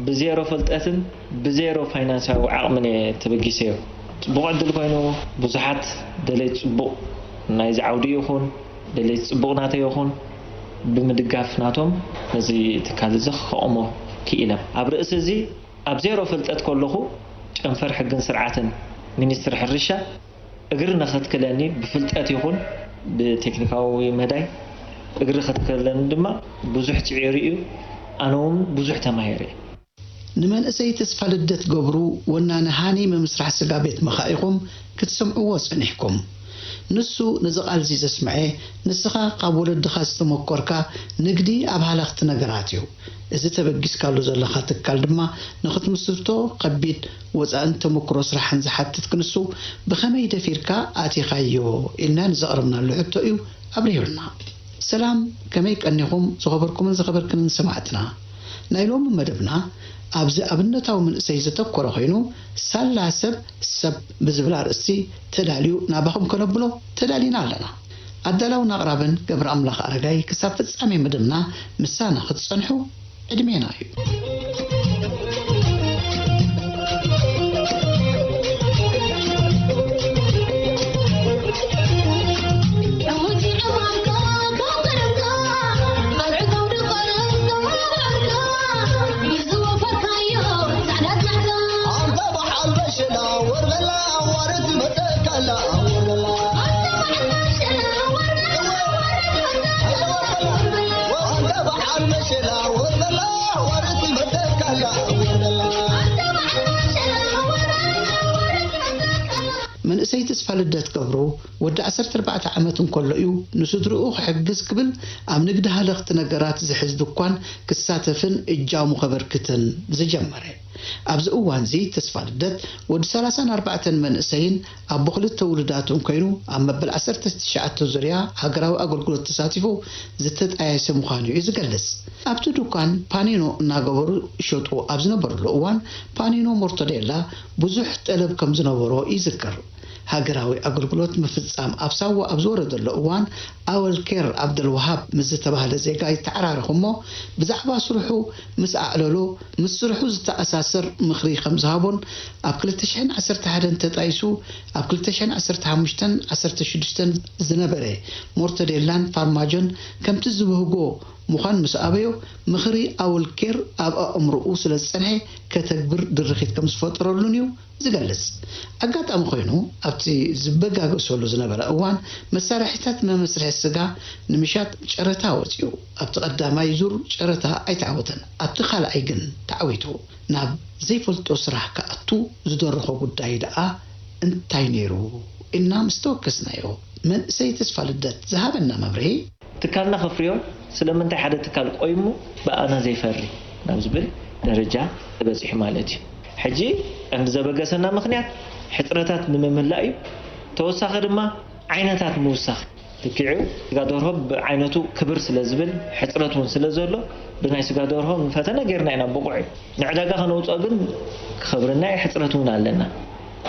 ብዜሮ ፍልጠትን ብዜሮ ፋይናንሳዊ ዓቕምን እየ ተበጊሰዮ። ጽቡቕ ዕድል ኮይኑ፣ ብዙሓት ደለይቲ ጽቡቕ ናይዚ ዓውዲ ይኹን ደለይቲ ጽቡቕ ናተይ ይኹን ብምድጋፍ ናቶም ነዚ ትካል እዚ ክኸቕሞ ክኢሎም። ኣብ ርእሲ እዚ ኣብ ዜሮ ፍልጠት ከለኹ ጨንፈር ሕግን ስርዓትን ሚኒስትሪ ሕርሻ እግሪ ንኸትክለኒ ብፍልጠት ይኹን ብቴክኒካዊ ምህዳይ እግሪ ኸትክለኒ ድማ ብዙሕ ጽዒሩ እዩ። ኣነ እውን ብዙሕ ተማሂረ። ንመንእሰይ ተስፋ ልደት ገብሩ ወናኒ ሃኒ ምምስራሕ ስጋ ቤት መኻኢኹም ክትሰምዕዎ ጸኒሕኩም። ንሱ ነዚ ቃልዚ ዘስምዐ፣ ንስኻ ካብ ወለድኻ ዝተመኮርካ ንግዲ ኣብ ሃለኽቲ ነገራት እዩ። እዚ ተበጊስካሉ ዘለኻ ትካል ድማ ንኽትምስርቶ ከቢድ ወጻእን ተመክሮ ስራሕን ዝሓትት ክንሱ፣ ብኸመይ ደፊርካ ኣቲኻዮ? ኢልና ንዘቕረብናሉ ሕቶ እዩ ኣብሪሁልና። ሰላም፣ ከመይ ቀኒኹም ዝኸበርኩምን ዝኸበርክንን ሰማዕትና? ናይ ሎሚ መደብና ኣብዚ ኣብነታዊ መንእሰይ ዘተኮረ ኮይኑ፣ ሳላ ሰብ ሰብ ብዝብል ኣርእስቲ ተዳልዩ ናባኹም ከነብሎ ተዳሊና ኣለና። ኣዳላውን ኣቕራብን ገብረ ኣምላኽ ኣረጋይ። ክሳብ ፍጻሜ መደብና ምሳና ክትጸንሑ ዕድሜና እዩ። መንእሰይ ተስፋ ልደት ገብሩ ወዲ ዓሰርተ ኣርባዕተ ዓመት እንከሎ እዩ ንስድርኡ ክሕግዝ ክብል ኣብ ንግዲ ሃለኽቲ ነገራት ዝሕዝ ድኳን ክሳተፍን እጃሙ ከበርክትን ዝጀመረ። ኣብዚ እዋንዚ ተስፋ ልደት ወዲ ሰላሳን ኣርባዕተን መንእሰይን ኣቦ ክልተ ውሉዳትን ኮይኑ ኣብ መበል ዓሰርተ ትሽዓተ ዙርያ ሃገራዊ ኣገልግሎት ተሳቲፉ ዝተጣየሰ ምዃኑ እዩ ዝገልጽ። ኣብቲ ድኳን ፓኒኖ እናገበሩ ይሸጡ ኣብ ዝነበሩሉ እዋን ፓኒኖ ሞርቶዴላ ብዙሕ ጠለብ ከም ዝነበሮ ይዝክር። ሃገራዊ ኣገልግሎት ምፍጻም ኣብ ሳዋ ኣብ ዝወረደሉ እዋን ኣወል ኬር ኣብደልወሃብ ምስ ዝተባህለ ዜጋ ይተዓራረኹ እሞ ብዛዕባ ስርሑ ምስ ኣዕለሎ ምስ ስርሑ ዝተኣሳሰር ምኽሪ ከም ዝሃቦን ኣብ ክልተ ሽሕን ዓሰርተ ሓደን ተጣይሱ ኣብ ክልተ ሽሕን ዓሰርተ ሓሙሽተን ዓሰርተ ሽዱሽተን ዝነበረ ሞርተዴላን ፋርማጆን ከምቲ ዝበህጎ ምዃን ምስ ኣበዮ ምኽሪ ኣወል ኬር ኣብ ኣእምሮኡ ስለ ዝጸንሐ ከተግብር ድርኺት ከም ዝፈጠረሉን እዩ ዝገልጽ። ኣጋጣሚ ኮይኑ ኣብቲ ዝበጋገሰሉ ዝነበረ እዋን መሳርሒታት መመስርሒ ስጋ ንምሻጥ ጨረታ ወጺኡ ኣብቲ ቀዳማይ ዙር ጨረታ ኣይተዓወተን። ኣብቲ ካልኣይ ግን ተዓዊቱ ናብ ዘይፈልጦ ስራሕ ክኣቱ ዝደረኾ ጉዳይ ደኣ እንታይ ነይሩ ኢልና ምስ ተወከስናዮ መንእሰይ ተስፋ ልደት ዝሃበና መብርሂ። ትካልና ከፍርዮ ስለምንታይ ሓደ ትካል ቆይሙ ብኣና ዘይፈሪ ናብ ዝብል ደረጃ ተበጺሑ ማለት እዩ። ሕጂ ቀንዲ ዘበገሰና ምኽንያት ሕጽረታት ንምምላእ እዩ። ተወሳኺ ድማ ዓይነታት ምውሳኽ ልክዕ እዩ። ስጋ ደርሆ ብዓይነቱ ክብር ስለ ዝብል ሕጽረት እውን ስለ ዘሎ ብናይ ስጋ ደርሆ ፈተነ ጌርና ኢና ብቑዕ እዩ። ንዕዳጋ ከነውፅኦ ግን ክኸብረና እዩ፣ ሕፅረት እውን ኣለና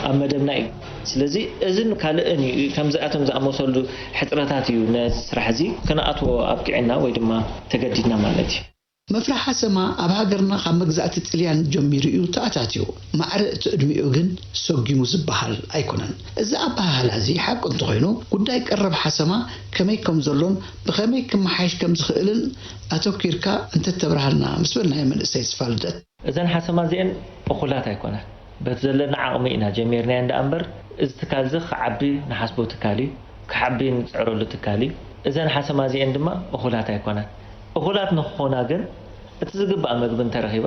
ኣብ መደብና እዩ። ስለዚ እዝን ካልእን እዩ፣ ከምዚኣቶም ዝኣመሰሉ ሕፅረታት እዩ ነዚ ስራሕ እዚ ክንኣትዎ ኣብቂዕና ወይ ድማ ተገዲድና ማለት እዩ። መፍረ ሓሰማ ኣብ ሃገርና ካብ መግዛእቲ ጥልያን ጀሚሩ እዩ ተኣታትዩ። ማዕረ እቲ ዕድሚኡ ግን ሰጒሙ ዝበሃል ኣይኮነን። እዚ ኣበሃህላ እዚ ሓቂ እንተኾይኑ፣ ጉዳይ ቀረብ ሓሰማ ከመይ ከም ዘሎን ብኸመይ ክመሓየሽ ከም ዝኽእልን ኣተኲርካ እንተተብርሃልና ምስ በልናዮ መንእሰይ ተስፋ ልደት። እዘን ሓሰማ እዚኤን እኹላት ኣይኮናን። በቲ ዘለና ዓቕሚ ኢና ጀሚርናየን ደኣ እምበር፣ እዚ ትካል እዚ ክዓቢ ንሓስቦ ትካል እዩ፣ ክዓቢ ንጽዕረሉ ትካል እዩ። እዘን ሓሰማ እዚኤን ድማ እኹላት ኣይኮናን። እኹላት ንክኾና ግን፣ እቲ ዝግባእ መግቢ እንተረኺባ፣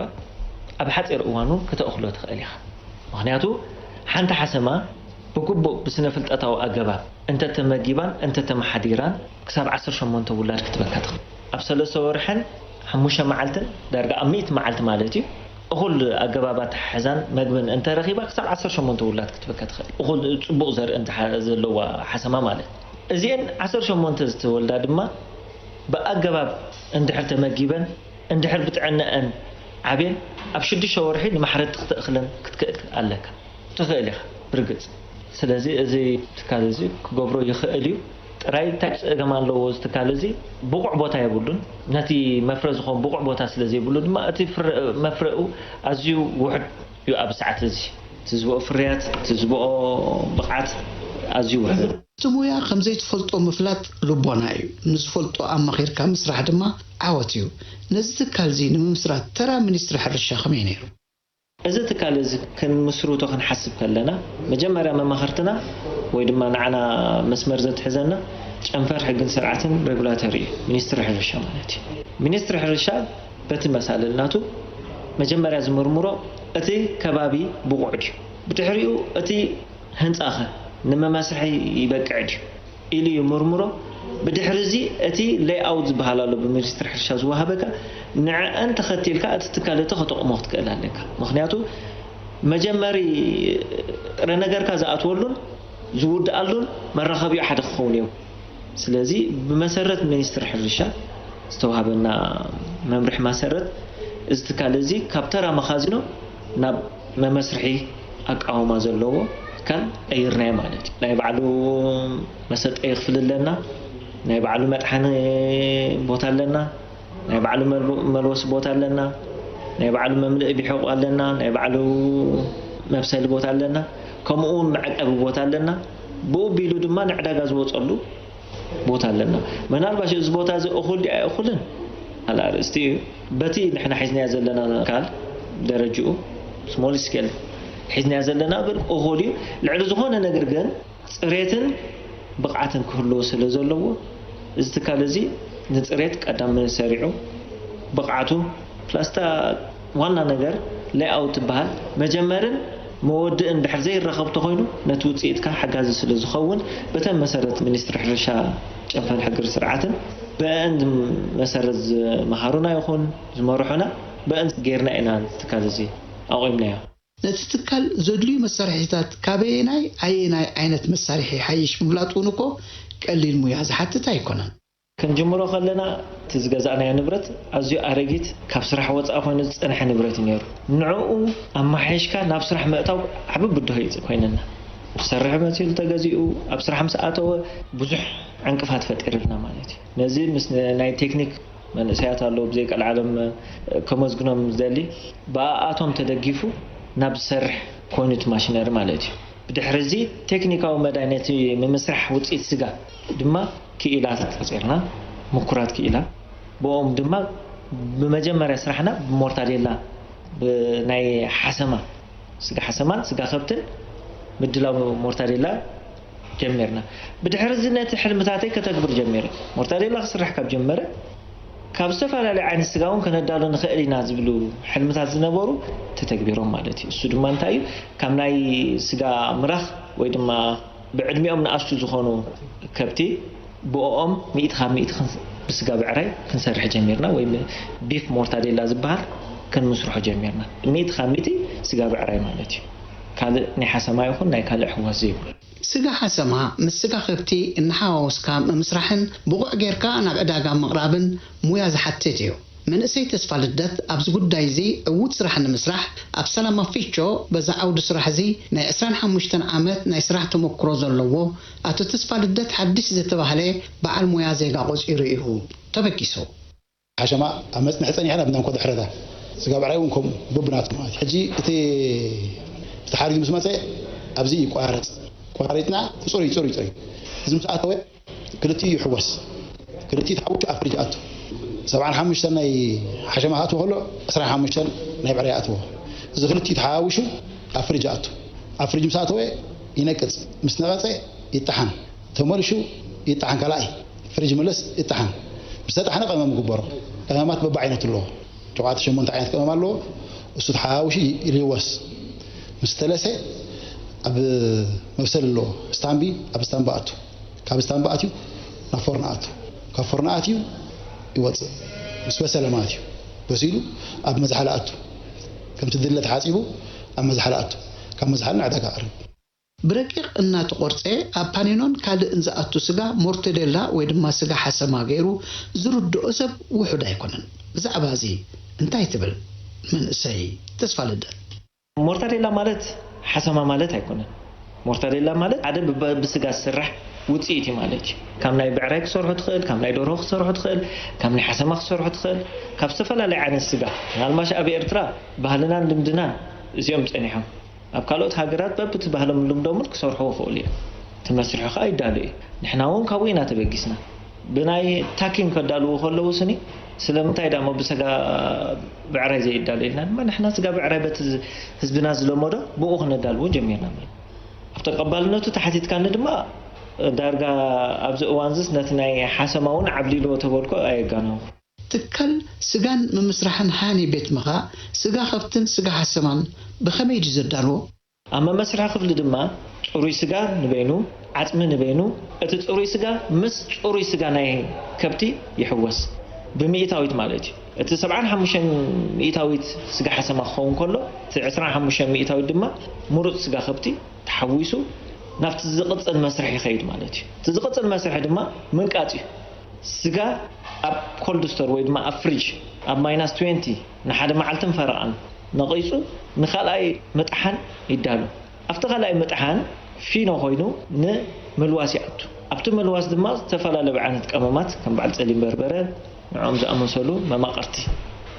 ኣብ ሓጺር እዋን እውን ክተእኽሎ ትኽእል ኢኻ። ምኽንያቱ፣ ሓንቲ ሓሰማ ብግቡእ ብስነ ፍልጠታዊ ኣገባብ እንተተመጊባን እንተተመሓዲራን ክሳብ ዓሰርተ ሸሞንተ ውላድ ክትበካ ትኽእል። ኣብ ሰለስተ ወርሕን ሓሙሽተ መዓልትን ዳርጋ ኣብ ሚእቲ መዓልቲ ማለት እዩ እኹል ኣገባባት ሓሕዛን መግብን እንተረኺባ ክሳብ ዓሰርተ ሸሞንተ ውላድ ክትበካ ትኽእል። እኹል ጽቡቕ ዘርኢ እንተ ዘለዋ ሓሰማ ማለት። እዚአን ዓሰርተ ሸሞንተ ዝተወልዳ ድማ ብኣገባብ እንድሕር ተመጊበን እንድሕር ብጥዕነአን ዓብየን ኣብ ሽዱሽተ ወርሒ ንማሕረድ ክትእኽለን ክትክእል ኣለካ። ትኽእል ኢኻ ብርግጽ። ስለዚ እዚ ትካል እዚ ክገብሮ ይኽእል እዩ። ጥራይ እንታይ ጸገም ኣለዎ? እዚ ትካል እዚ ብቑዕ ቦታ የብሉን። ነቲ መፍረ ዝኾን ብቑዕ ቦታ ስለ ዘይብሉ ድማ እቲ መፍረኡ ኣዝዩ ውሑድ እዩ። ኣብ ሰዓት እዚ ትዝብኦ ፍርያት ትዝብኦ ብቕዓት ኣዝዩ ውሑድ። እቲ ሙያ ከም ዘይትፈልጦ ምፍላጥ ልቦና እዩ። ንዝፈልጦ ኣማኺርካ ምስራሕ ድማ ዓወት እዩ። ነዚ ትካል እዚ ንምምስራት ተራ ሚኒስትሪ ሕርሻ ከመይ ነይሩ? እዚ ትካል እዚ ክንምስርቶ ክንሓስብ ከለና መጀመርያ መማኽርትና ወይ ድማ ንዓና መስመር ዘትሕዘና ጨንፈር ሕግን ስርዓትን ሬጉላተሪ እዩ፣ ሚኒስትሪ ሕርሻ ማለት እዩ። ሚኒስትሪ ሕርሻ በቲ መሳልል ናቱ መጀመርያ ዝምርምሮ እቲ ከባቢ ብቑዕ ድዩ፣ ብድሕሪኡ እቲ ህንፃኸ ንመመስርሒ ይበቅዕ ድዩ ኢሉ ይምርምሮ። ብድሕሪ እዚ እቲ ሌይኣውት ዝበሃል ኣሎ ብሚኒስትሪ ሕርሻ ዝወሃበካ፣ ንዐአን ተኸቲልካ እቲ ትካል እቲ ከተቑሞ ክትክእል ኣለካ። ምኽንያቱ መጀመሪ ጥረ ነገርካ ዝኣትወሉን ዝውድኣሉን መራኸቢኡ ሓደ ክኸውን እዩ። ስለዚ ብመሰረት ሚኒስትሪ ሕርሻ ዝተዋህበና መምርሒ መሰረት እዚ ትካል እዚ ካብ ተራ መኻዚኖ ናብ መመስርሒ ኣቃውማ ዘለዎ ትካል ቀይርናዮ ማለት እዩ። ናይ ባዕሉ መሰጠ ክፍሊ ኣለና፣ ናይ ባዕሉ መጥሓኒ ቦታ ኣለና፣ ናይ ባዕሉ መልወሲ ቦታ ኣለና፣ ናይ ባዕሉ መምልኢ ቢሖቕ ኣለና፣ ናይ ባዕሉ መብሰሊ ቦታ ኣለና፣ ከምኡ እውን መዕቀቢ ቦታ ኣለና። ብኡ ቢሉ ድማ ንዕዳጋ ዝወፀሉ ቦታ ኣለና። መናልባሽ እዚ ቦታ እዚ እኹል ድዩ ኣይእኹልን ካልእ ኣርእስቲ እዩ። በቲ ንሕና ሒዝናዮ ዘለና ካል ደረጅኡ ስሞል ስኬል ሒዝናዮ ዘለና ግን እኹል እዩ። ልዕሊ ዝኾነ ነገር ግን ፅሬትን ብቕዓትን ክህልዎ ስለ ዘለዎ እዚ ትካል እዚ ንፅሬት ቀዳም ሰሪዑ ብቕዓቱ ፕላስታ ዋና ነገር ሌይኣውት ትበሃል መጀመርን መወድእን ድሕር ዘይረኸብ ተኾይኑ ነቲ ውፅኢትካ ሓጋዚ ስለ ዝኸውን በተን መሰረት ሚኒስትሪ ሕርሻ ጨንፈን ሕግር ስርዓትን ብአን መሰረት ዝመሃሩና ይኹን ዝመርሑና ብአን ጌርና ኢና ትካል እዚ ኣቑምናዮ። ነቲ ትካል ዘድልዩ መሳርሒታት ካበየናይ ኣየናይ ዓይነት መሳርሒ ይሓይሽ ምፍላጥ እውን እኮ ቀሊል ሙያ ዝሓትት ኣይኮነን። ክንጅምሮ ከለና እቲ ዝገዛእናዮ ንብረት ኣዝዩ ኣረጊት ካብ ስራሕ ወፃኢ ኮይኑ ዝፀንሐ ንብረት እዩ ነይሩ። ንዕኡ ኣመሓይሽካ ናብ ስራሕ ምእታው ዓቢ ብድሆ እዩ ኮይነና። ክሰርሕ መሲሉ ተገዚኡ ኣብ ስራሕ ምስ ኣተወ ብዙሕ ዕንቅፋት ፈጢርልና ማለት እዩ። ነዚ ምስ ናይ ቴክኒክ መንእሰያት ኣለዉ ብዘይ ቀልዓለም ከመስግኖም ዝደሊ ብኣኣቶም ተደጊፉ ናብ ዝሰርሕ ኮይኑ እቲ ማሽነሪ ማለት እዩ። ብድሕሪ እዚ ቴክኒካዊ መዳይ ነቲ ምምስራሕ ውፅኢት ስጋ ድማ ክኢላ ተፂርና ምኩራት ክኢላ ብኦም ድማ ብመጀመርያ ስራሕና ብሞርታዴላ ብናይ ሓሰማ ስጋ ሓሰማን ስጋ ከብትን ምድላው ሞርታዴላ ጀሚርና። ብድሕሪ እዚ ነቲ ሕልምታተይ ከተግብር ጀሚረ። ሞርታዴላ ክስራሕ ካብ ጀመረ ካብ ዝተፈላለዩ ዓይነት ስጋ እውን ከነዳሉ ንኽእል ኢና ዝብሉ ሕልምታት ዝነበሩ ተተግቢሮም ማለት እዩ። እሱ ድማ እንታይ እዩ? ካብ ናይ ስጋ ምራኽ ወይ ድማ ብዕድሚኦም ንኣሽቱ ዝኾኑ ከብቲ ብኦኦም ሚእቲ ካብ ሚእቲ ብስጋ ብዕራይ ክንሰርሕ ጀሚርና ወይ ቢፍ ሞርታዴላ ዝበሃል ክንምስርሖ ጀሚርና። ሚእቲ ካብ ሚእቲ ስጋ ብዕራይ ማለት እዩ። ካልእ ናይ ሓሰማ ይኹን ናይ ካልእ ኣሕዋት ዘይብሉ። ስጋ ሓሰማ ምስ ስጋ ከብቲ እናሓዋወስካ ምምስራሕን ብቑዕ ጌርካ ናብ ዕዳጋ ምቕራብን ሙያ ዝሓትት እዩ። መንእሰይ ተስፋ ልደት ኣብዚ ጉዳይ እዚ ዕዉት ስራሕ ንምስራሕ ኣብ ሰላማ ፊቾ በዚ ዓውዲ ስራሕ እዚ ናይ ዕስራን ሓሙሽተን ዓመት ናይ ስራሕ ተመኩሮ ዘለዎ ኣቶ ተስፋ ልደት ሓድሽ ዝተባህለ በዓል ሙያ ዜጋ ቆጺሩ እዩ ተበጊሱ። ሓሸማ ኣብ መፅንሒ ፀኒሕና ብናንኮ ድሕረታ ስጋ ብዕራይ እውን ከምኡ በብናቱ ማለት ሕጂ እቲ ተሓሪዱ ምስ መፀ ኣብዚ ይቆራረፅ ቆራሪጥና ፅሩይ ፅሩይ ፅሩይ እዚ ምስ ኣተወ ክልቲኡ ይሕወስ ክልቲኡ ተሓዊሱ ኣብ ፍሪጅ ኣቱ ሰብዓን ሓሙሽተን ናይ ሓሸማ ክኣትዎ ከሎ ዕስራን ሓሙሽተን ናይ ብዕራይ ኣትዎ እዚ ክልቲኡ ተሓዋዊሹ ኣብ ፍሪጅ ኣቱ ኣብ ፍሪጅ ምስ ኣተወ ይነቅፅ ምስ ነቐፀ ይጠሓን ተመሊሹ ይጠሓን ካልኣይ ፍሪጅ ይምለስ ይጠሓን ምስ ተጠሓነ ቀመም ይግበሮ ቀመማት በብዓይነቱ ኣለዎ ሸውዓተ ሸሞንተ ዓይነት ቀመም ኣለዎ እሱ ተሓዋዊሹ ይልወስ ምስ ተለሰ ኣብ መብሰል ኣለዎ። ስታምቢ ኣብ ስታምቢ ኣቱ፣ ካብ ስታምቢ ኣትዩ ናብ ፎርኖ ኣቱ፣ ካብ ፎርኖ ኣትዩ ይወፅእ። ምስ በሰለ ማለት እዩ። በሲሉ ኣብ መዝሓሊ ኣቱ፣ ከምቲ ድለ ተሓፂቡ ኣብ መዝሓሊ ኣቱ፣ ካብ መዝሓሊ ንዕዳጋ ቀርብ። ብረቂቕ እናተቖርጸ ኣብ ፓኒኖን ካልእን ዝኣቱ ስጋ ሞርተዴላ ወይ ድማ ስጋ ሓሰማ ገይሩ ዝርድኦ ሰብ ውሑድ ኣይኮነን። ብዛዕባ እዚ እንታይ ትብል መንእሰይ ተስፋ ልደት? ሞርታዴላ ማለት ሓሰማ ማለት ኣይኮነን። ሞርታዴላ ማለት ሓደ ብስጋ ዝስራሕ ውፅኢት እዩ ማለት እዩ። ካብ ናይ ብዕራይ ክሰርሑ ትኽእል፣ ካብ ናይ ደርሆ ክሰርሑ ትኽእል፣ ካብ ናይ ሓሰማ ክሰርሑ ትኽእል፣ ካብ ዝተፈላለዩ ዓይነት ስጋ። ምናልባሽ ኣብ ኤርትራ ባህልናን ልምድናን እዚኦም ፀኒሖም። ኣብ ካልኦት ሃገራት በብቲ ባህሎም ልምዶምን ክሰርሕዎ ይኽእሉ እዮም። እቲ መስርሒ ከዓ ይዳሎ እዩ። ንሕና እውን ካብኡ ኢና ተበጊስና። ብናይ ታኪን ከዳልዉ ከለዉ ስኒ ስለምንታይ ዳሞ ብሰጋ ብዕራይ ዘይዳሎ ኢልና ድማ ንሕና ስጋ ብዕራይ በቲ ህዝብና ዝለመዶ ብኡ ክነዳልዎ ጀሚርና ማለት ኣብ ተቀባልነቱ ተሓቲትካኒ ድማ ዳርጋ ኣብዚ እዋንዝስ ነቲ ናይ ሓሰማ እውን ዓብሊልዎ ተበልኮ ኣየጋነኹ። ትካል ስጋን ምምስራሕን ሃኒ ቤት ምኻ ስጋ ከብትን ስጋ ሓሰማን ብኸመይ ድዩ ዘዳልዎ? ኣብ መመስርሒ ክፍሊ ድማ ጽሩይ ስጋ ንበይኑ፣ ዓጽሚ ንበይኑ፣ እቲ ጽሩይ ስጋ ምስ ጽሩይ ስጋ ናይ ከብቲ ይሕወስ። ብሚእታዊት ማለት እዩ። እቲ ሰብዓን ሓሙሽተን ሚእታዊት ስጋ ሓሰማ ክኸውን ከሎ፣ እቲ ዕስራን ሓሙሽተን ሚእታዊት ድማ ምሩጽ ስጋ ከብቲ ተሓዊሱ ናብቲ ዝቕጽል መስርሕ ይኸይድ ማለት እዩ። እቲ ዝቕጽል መስርሕ ድማ ምንቃጽ እዩ። ስጋ ኣብ ኮልድ ስቶር ወይ ድማ ኣብ ፍሪጅ ኣብ ማይናስ ትዌንቲ ንሓደ መዓልትን ፈረቓን ነቒጹ ንኻልኣይ ምጥሓን ይዳሎ። ኣብቲ ካልኣይ ምጥሓን ፊኖ ኮይኑ ንምልዋስ ይኣቱ። ኣብቲ ምልዋስ ድማ ዝተፈላለዩ ዓይነት ቀመማት ከም በዓል ጸሊም በርበረ ንዕኦም ዝኣመሰሉ መማቕርቲ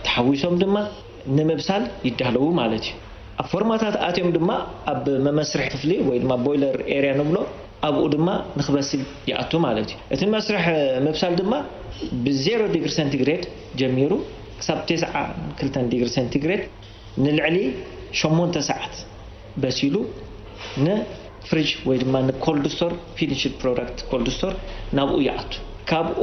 ተሓዊሶም ድማ ንምብሳል ይዳለዉ ማለት እዩ። ኣብ ፎርማታት ኣትዮም ድማ ኣብ መመስርሒ ክፍሊ ወይ ድማ ቦይለር ኤርያ ንብሎ ኣብኡ ድማ ንክበስል ይኣቱ ማለት እዩ። እቲ መስርሕ ምብሳል ድማ ብ ዜሮ ዲግሪ ሰንቲግሬድ ጀሚሩ ክሳብ ተስዓ ክልተን ዲግሪ ሰንቲግሬድ ንልዕሊ ሸሞንተ ሰዓት በሲሉ ንፍሪጅ ወይ ድማ ንኮልድ ስቶር፣ ፊኒሽድ ፕሮዳክት ኮልድ ስቶር ናብኡ ይኣቱ። ካብኡ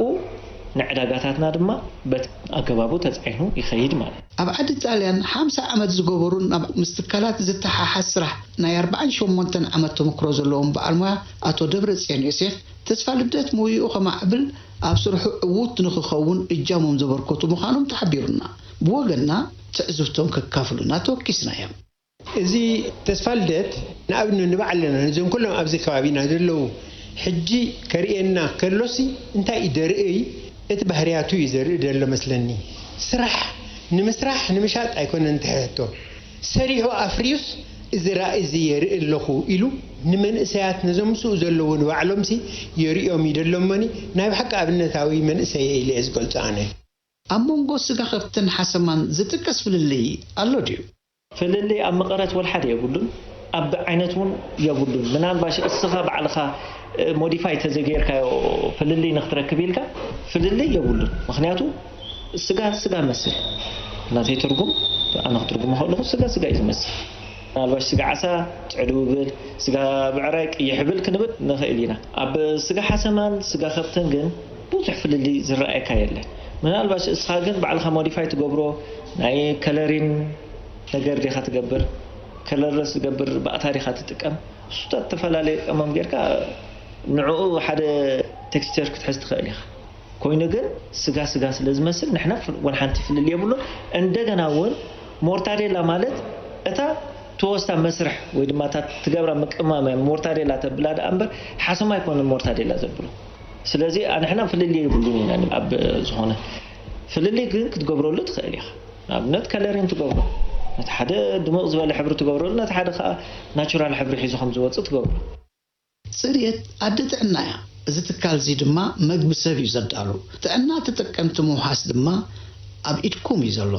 ንዕዳጋታትና ድማ በቲ ኣገባቡ ተጻዒኑ ይኸይድ ማለት እዩ። ኣብ ዓዲ ጣልያን ሓምሳ ዓመት ዝገበሩን ኣብ ምስ ትካላት ዝተሓሓዝ ስራሕ ናይ ኣርባዓን ሸሞንተን ዓመት ተመክሮ ዘለዎም በዓል ሞያ ኣቶ ደብረጽዮን ዮሴፍ፣ ተስፋ ልደት ሞይኡ ከማዕብል ኣብ ስርሑ ዕዉት ንኽኸውን እጃሞም ዘበርከቱ ምዃኖም ተሓቢሩና። ብወገንና ትዕዝብቶም ከካፍሉና ተወኪስናዮም። እዚ ተስፋ ልደት ንኣብነት ንባዕልና ነዞም ኩሎም ኣብዚ ከባቢና ዘለዉ ሕጂ ከርእየና ከሎሲ እንታይ እዩ ዘርእይ? እቲ ባህርያቱ እዩ ዘርኢ ዘሎ መስለኒ። ስራሕ ንምስራሕ ንምሻጥ ኣይኮነን እቲ ሕቶ። ሰሪሑ ኣፍርዩስ እዚ ራእይ እዚ የርኢ ኣለኹ ኢሉ ንመንእሰያት ነዞም ምስኡ ዘለዉ ንባዕሎምሲ የርእዮም እዩ ደሎ እሞኒ ናይ ብሓቂ ኣብነታዊ መንእሰይ እየ ኢለ እየ ዝገልጾ ኣነ። ኣብ መንጎ ስጋ ከብትን ሓሰማን ዝጥቀስ ፍልልይ ኣሎ ድዩ? ፍልልይ ኣብ መቐረት ወላ ሓደ የብሉን፣ ኣብ ዓይነት እውን የብሉን። ምናልባሽ እስኻ ባዕልኻ ሞዲፋይ ተዘይጌርካዮ ፍልልይ ንክትረክብ ኢልካ ፍልልይ የብሉን። ምክንያቱ ስጋ ስጋ መስል ናተይ ትርጉም ኣነ ክትርጉሞ ከለኹ ስጋ ስጋ እዩ ዝመስል። ምናልባሽ ስጋ ዓሳ ጽዕድውብል፣ ስጋ ብዕራይ ቅይሕብል ክንብል ንኽእል ኢና። ኣብ ስጋ ሓሰማን ስጋ ከብትን ግን ብዙሕ ፍልልይ ዝረኣየካ የለን። ምናልባሽ እስኻ ግን ባዕልኻ ሞዲፋይ ትገብሮ ናይ ከለሪን ነገር ዲኻ ትገብር፣ ከለርለስ ዝገብር ባእታ ዲኻ ትጥቀም፣ እሱታት ዝተፈላለየ ቀመም ጌርካ ንዕኡ ሓደ ቴክስቸር ክትሕዝ ትኽእል ኢኻ። ኮይኑ ግን ስጋ ስጋ ስለ ዝመስል ንሕና ወላ ሓንቲ ፍልል የብሉን። እንደገና እውን ሞርታዴላ ማለት እታ ተወስታ መስርሕ ወይ ድማ እታ ትገብራ ምቅማም እያ ሞርታዴላ ተብላ ደኣ እምበር ሓሰማ ኣይኮነን ሞርታዴላ ዘብሎ። ስለዚ ኣንሕና ፍልልይ የብሉን ኢና ኣብ ዝኾነ ፍልልይ ግን ክትገብረሉ ትኽእል ኢኻ። ንኣብነት ከለሪን ትገብሮ ነቲ ሓደ ድሙቕ ዝበለ ሕብሪ ትገብረሉ ነቲ ሓደ ከዓ ናቹራል ሕብሪ ሒዙ ከም ዝወፅእ ትገብሮ። ፅርየት ኣደ ጥዕና እያ። እዚ ትካል እዚ ድማ መግቢ ሰብ እዩ ዘዳሉ። ጥዕና ተጠቀምቲ ምውሓስ ድማ ኣብ ኢድኩም እዩ ዘሎ።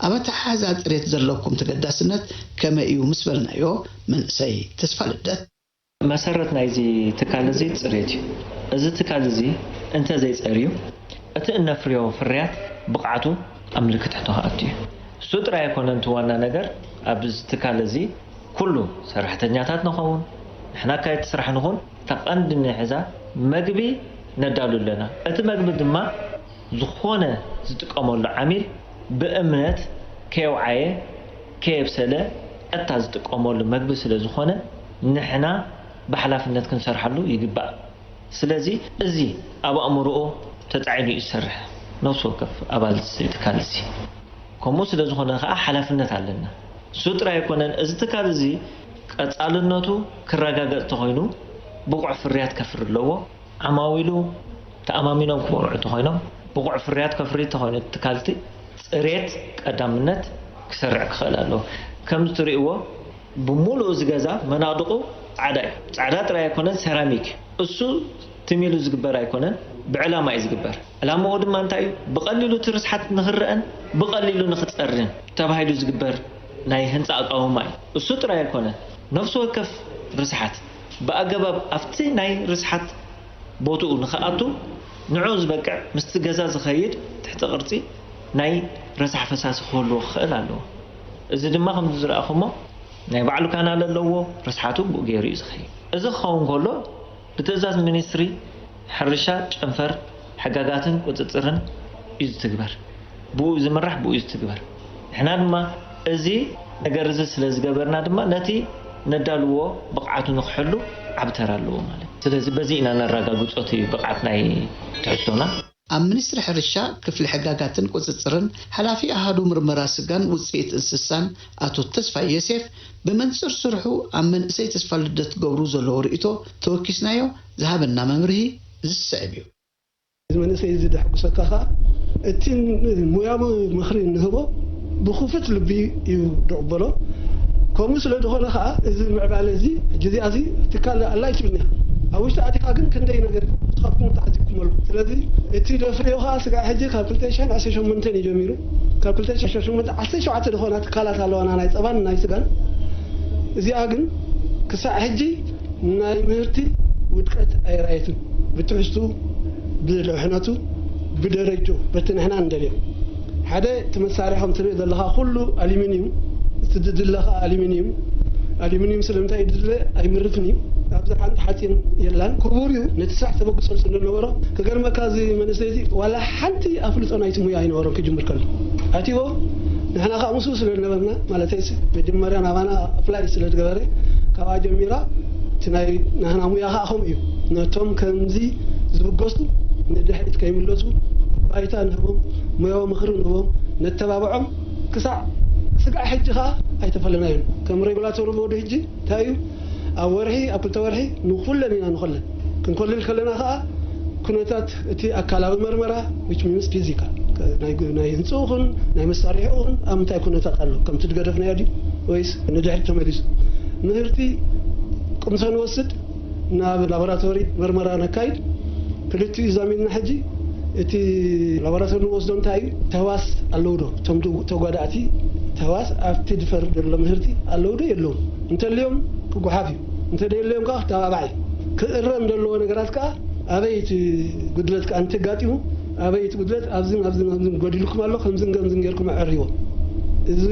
ኣብ ኣተሓሕዛ ፅርየት ዘለኩም ተገዳስነት ከመይ እዩ ምስ በልናዮ መንእሰይ ተስፋ ልደት። መሰረት ናይዚ ትካል እዚ ፅርየት እዩ። እዚ ትካል እዚ እንተዘይፀርዩ እቲ እነፍርዮ ፍርያት ብቕዓቱ ኣብ ምልክት ሕቶ ክኣቱ እዩ። እሱ ጥራይ ኣይኮነን እቲ ዋና ነገር ኣብዚ ትካል እዚ ኩሉ ሰራሕተኛታት ንኸውን ንሕና ኣካየድቲ ስራሕ ንኹን እታ ቀንዲ ንሕዛ መግቢ ነዳሉ ኣለና። እቲ መግቢ ድማ ዝኾነ ዝጥቀመሉ ዓሚል ብእምነት ከየውዓየ ከየብሰለ ቀጥታ ዝጥቀመሉ መግቢ ስለ ዝኾነ ንሕና ብሓላፍነት ክንሰርሓሉ ይግባእ። ስለዚ እዚ ኣብ ኣእምሮኡ ተጻዒኑ እዩ ዝሰርሕ፣ ነፍሲ ወከፍ ኣባል እዚ ትካል እዚ። ከምኡ ስለ ዝኾነ ከኣ ሓላፍነት ኣለና። እሱ ጥራይ ኣይኮነን፣ እዚ ትካል እዚ ቀጻልነቱ ክረጋገጽ ተኾይኑ ብቑዕ ፍርያት ከፍሪ ኣለዎ። ዓማዊሉ ተኣማሚኖም ክበርዑ ተኾይኖም ብቑዕ ፍርያት ከፍሪ ተኾይኑ ትካልቲ ጽሬት ቀዳምነት ክሰርዕ ክኽእል ኣለዎ። ከምዚ ትርእይዎ ብምሉእ እዚ ገዛ መናድቑ ጻዕዳ እዩ። ጻዕዳ ጥራይ ኣይኮነን፣ ሰራሚክ እዩ። እሱ ትም ኢሉ ዝግበር ኣይኮነን፣ ብዕላማ እዩ ዝግበር። ዕላማኡ ድማ እንታይ እዩ? ብቐሊሉ እቲ ርስሓት ንኽረአን ብቐሊሉ ንኽጸርን ተባሂሉ ዝግበር ናይ ህንጻ ኣቃውማ እዩ። እሱ ጥራይ ኣይኮነን፣ ነፍሲ ወከፍ ርስሓት ብኣገባብ ኣብቲ ናይ ርስሓት ቦትኡ ንኽኣቱ ንዑ ዝበቅዕ ምስቲ ገዛ ዝኸይድ ትሕቲ ቅርጺ ናይ ረሳሕ ፈሳሲ ክህልዎ ክኽእል ኣለዎ። እዚ ድማ ከምዚ ዝረኣኹሞ ናይ ባዕሉ ካናል ኣለዎ፣ ርስሓቱ ብኡ ገይሩ እዩ ዝኸይድ። እዚ ክኸውን ከሎ ብትእዛዝ ሚኒስትሪ ሕርሻ ጨንፈር ሕጋጋትን ቁጽጽርን እዩ ዝትግበር። ብኡ ዝምራሕ ብኡ እዩ ዝትግበር። ንሕና ድማ እዚ ነገር እዚ ስለ ዝገበርና ድማ ነቲ ነዳልዎ ብቕዓቱ ንክሕሉ ዓቢ ተራ ኣለዎ ማለት እዩ። ስለዚ በዚ ኢና ነረጋግጾ እቲ ብቕዓት ናይ ትሕዝቶና። ኣብ ሚኒስትሪ ሕርሻ ክፍሊ ሕጋጋትን ቁጽጽርን ሓላፊ ኣሃዱ ምርመራ ስጋን ውጽኢት እንስሳን ኣቶ ተስፋይ ዮሴፍ ብመንጽር ስርሑ ኣብ መንእሰይ ተስፋ ልደት ክገብሩ ዘለዎ ርእይቶ ተወኪስናዮ ዝሃበና መምርሂ ዝስዕብ እዩ። እዚ መንእሰይ እዚ ዘሐጉሰካ ከኣ እቲ ሙያዊ ምኽሪ እንህቦ ብኽፉት ልቢ እዩ ዝቕበሎ። ከምኡ ስለ ዝኾነ ከኣ እዚ ምዕባለ እዚ ሕጂ እዚኣ እዚ ትካል ኣላ ኣይትብልን እያ። ኣብ ውሽጢ ኣቲኻ ግን ክንደይ ነገር ካብኩም ተዓዚብኩም ኣለኩም። ስለዚ እቲ ደፍርዮ ከኣ ስጋዕ ሕጂ ካብ ክልተ ሽሕን ዓሰርተ ሸሞንተን እዩ ጀሚሩ። ካብ ክልተ ሽሕን ዓሰርተ ሸሞንተ ዓሰርተ ሸውዓተ ዝኾና ትካላት ኣለዋና ናይ ጸባን ናይ ስጋን። እዚኣ ግን ክሳዕ ሕጂ ናይ ምህርቲ ውድቀት ኣይረኣየትን። ብትሕዝቱ፣ ብድሕነቱ፣ ብደረጆ በቲ ንሕና እንደልዮ ሓደ እቲ መሳርያ ከም ትሪኦ ዘለኻ ኩሉ ኣሉሚንዩም፣ እቲ ድድለ ኸዓ ኣሉሚንዩም። ኣሉሚንዩም ስለምንታይ ድድለ ኣይምርትን እዩ? ኣብዚ ሓንቲ ሓፂን የላን። ክቡር እዩ። ነቲ ስራሕ ተበግሶ ስለ ዝነበሮ ክገርመካ እዚ መንእሰይ እዚ ዋላ ሓንቲ ኣፍልጦ ናይቲ ሙያ ኣይነበሮን ክጅምር ከሎ። ኣትዎ ንሕና ከዓ ምስኡ ስለ ዝነበርና ማለተይሲ መጀመርያ ናባና ኣፕላይ ስለ ዝገበረ ካብኣ ጀሚራ እቲ ናይ ናህና ሙያ ከዓ ከምኡ እዩ። ነቶም ከምዚ ዝብገሱ ንድሕሪት ከይምለሱ ባይታ ንህቦም፣ ሙያዊ ምኽሪ ንህቦም፣ ነተባብዖም። ክሳዕ ስጋዕ ሕጂ ከዓ ኣይተፈለናዮን። ከም ሬጉላቶሪ ቦርድ ሕጂ እንታይ እዩ ኣብ ወርሒ ኣብ ክልተ ወርሒ ንኩለን ኢና ንኮለን። ክንኮልል ከለና ከዓ ኩነታት እቲ ኣካላዊ መርመራ which means physical ናይ ናይ ህንፅኡ ኹን ናይ መሳርሒኡ ኹን ኣብ ምንታይ ኩነታት ኣሎ ከምቲ ዝገደፍናዮ ድዩ ወይስ ንድሕሪት ተመሊሱ ምህርቲ ቅምሶ ንወስድ ናብ ላቦራቶሪ መርመራ ነካይድ። ክልቲኡ ዛሚድና ሕጂ እቲ ላቦራቶሪ ንወስዶ እንታይ እዩ ተህዋስ ኣለዉ ዶ እቶም ተጓዳእቲ ተህዋስ ኣብቲ ድፈር ዘሎ ምህርቲ ኣለዉ ዶ የለዉን? እንተልዮም ክጓሓፍ እዩ፣ እንተደየለዮም ከዓ ክተባባዕ እዩ። ክእረም ዘለዎ ነገራት ከዓ ኣበይ እቲ ጉድለት ከዓ እንተጋጢሙ ኣበይ እቲ ጉድለት ኣብዝን ኣብዝን ኣብዝን ጎዲልኩም ኣሎ ከምዝን ከምዝን ጌርኩም ኣዕርይዎ። እዚ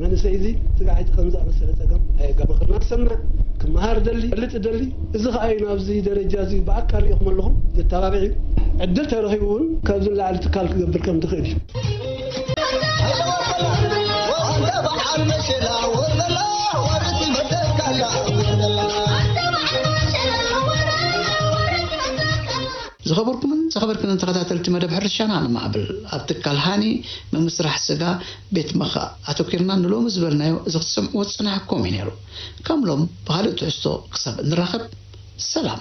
መንእሰይ እዚ ስጋዕ ከምዚ ኣመሰለ ፀገም ኣየጋመ ክርና ዝሰምዕ ክመሃር ደሊ ፈልጥ ደሊ እዚ ከዓ እዩ ናብዚ ደረጃ እዚ ብኣካል ሪኢኹም ኣለኹም ዘተባብዕ እዩ። ዕድል ተረኺቡ እውን ካብዚ ንላዕሊ ትካል ክገብር ከም ዝኽእል እዩ። ዝኸበርኩምን ዘኸበርክንን ተኸታተልቲ መደብ ሕርሻና ንማዕብል ኣብ ትካል ሃኒ ምምስራሕ ስጋ ቤት መኸ ኣተኪርና ንሎሚ ዝበልናዮ እዚ ክትሰምዕዎ ዝጸናሕኩም እዩ ነይሩ። ከም ሎም ብኻልእ ትሕዝቶ ክሳብ እንራኸብ ሰላም።